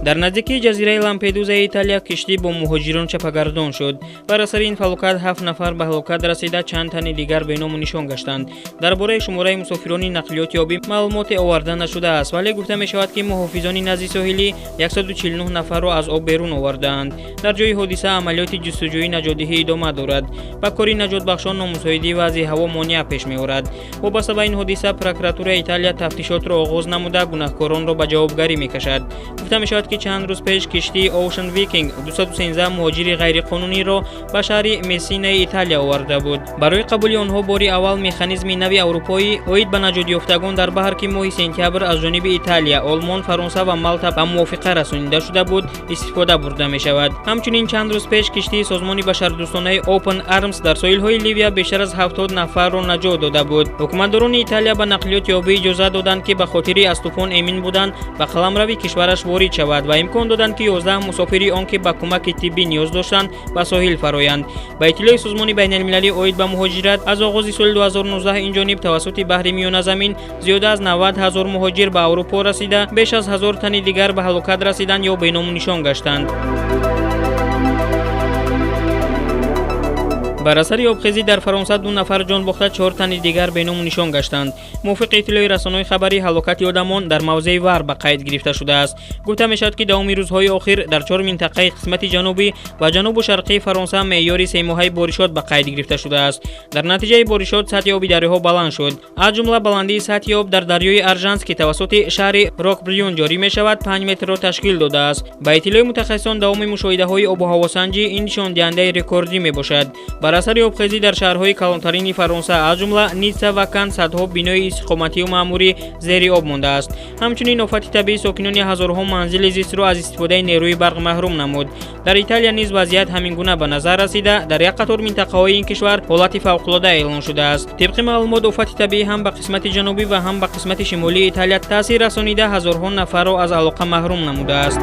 Дар наздикии ҷазираи Лампедузаи Италия киштӣ бо муҳоҷирон чапагардон шуд. Бар асари ин фалокат ҳафт нафар ба ҳалокат расида, чанд тани дигар беному нишон гаштанд. Дар бораи шумораи мусофирони нақлиёти обӣ маълумоте оварда нашудааст, вале гуфта мешавад, ки муҳофизони назди соҳилӣ 149 нафарро аз об берун овардаанд. Дар ҷои ҳодиса амалиёти ҷустуҷӯӣ наҷотдиҳӣ идома дорад. Ба кори наҷотбахшон номусоидии вазъи ҳаво монеа пеш меорад. Вобаста ба ин ҳодиса прокуратураи Италия тафтишотро оғоз намуда, гунаҳкоронро ба ҷавобгарӣ мекашад. Гуфта мешавад, ки чанд рӯз пеш киштии Ocean Viking 213 муҳоҷири ғайриқонуниро ба шаҳри Мессинаи Италия оварда буд. Барои қабули онҳо бори аввал механизми нави аврупоӣ оид ба наҷотёфтагон дар баҳр, ки моҳи сентябр аз ҷониби Италия, Олмон, Фаронса ва Малта ба мувофиқа расонида шуда буд, истифода бурда мешавад. Ҳамчунин чанд рӯз пеш киштии созмони башардӯстонаи Open Arms дар соҳилҳои Ливия бештар аз 70 нафарро наҷот дода буд. Ҳукуматдорони Италия ба нақлиёти обӣ иҷозат доданд, ки ба хотири аз тӯфон эмин будан ба қаламрави кишвараш ворид шавад ва имкон доданд, ки 11 мусофири он, ки ба кӯмаки тиббӣ ниёз доштанд, ба соҳил фароянд. Ба иттилои Созмони байналмилалӣ оид ба муҳоҷират, аз оғози соли 2019 инҷониб тавассути баҳри Миёназамин зиёда аз 90 ҳазор муҳоҷир ба Аврупо расида, беш аз 1000 тани дигар ба ҳалокат расиданд ё беному нишон гаштанд. Бар асари обхезӣ дар Фаронса ду нафар ҷон бохта, чор тани дигар беному нишон гаштанд. Мувофиқи иттилои расонаҳои хабарӣ, ҳалокати одамон дар мавзеи Вар ба қайд гирифта шудааст. Гуфта мешавад, ки давоми рӯзҳои охир дар чор минтақаи қисмати ҷанубӣ ва ҷанубу шарқии Фаронса меъёри семоҳаи боришот ба қайд гирифта шудааст. Дар натиҷаи боришот сатҳи оби дарёҳо баланд шуд. Аз ҷумла баландии сатҳи об дар дарёи Аржанс, ки тавассути шаҳри Рокбрюн ҷорӣ мешавад, 5 метрро ташкил додааст. Ба иттилои мутахассисон, давоми мушоҳидаҳои обу ҳавосанҷӣ ин нишондиҳандаи рекордӣ мебошад. Бар асари обхезӣ дар шаҳрҳои калонтарини Фаронса, аз ҷумла Ницца ва Кан, садҳо бинои истиқоматию маъмурӣ зери об мондааст. Ҳамчунин офати табиӣ сокинони ҳазорҳо манзили зистро аз истифодаи нерӯи барқ маҳрум намуд. Дар Италия низ вазъият ҳамин гуна ба назар расида, дар як қатор минтақаҳои ин кишвар ҳолати фавқулода эълон шудааст. Тибқи маълумот, офати табиӣ ҳам ба қисмати ҷанубӣ ва ҳам ба қисмати шимолии Италия таъсир расонида, ҳазорҳо нафарро аз алоқа маҳрум намудааст.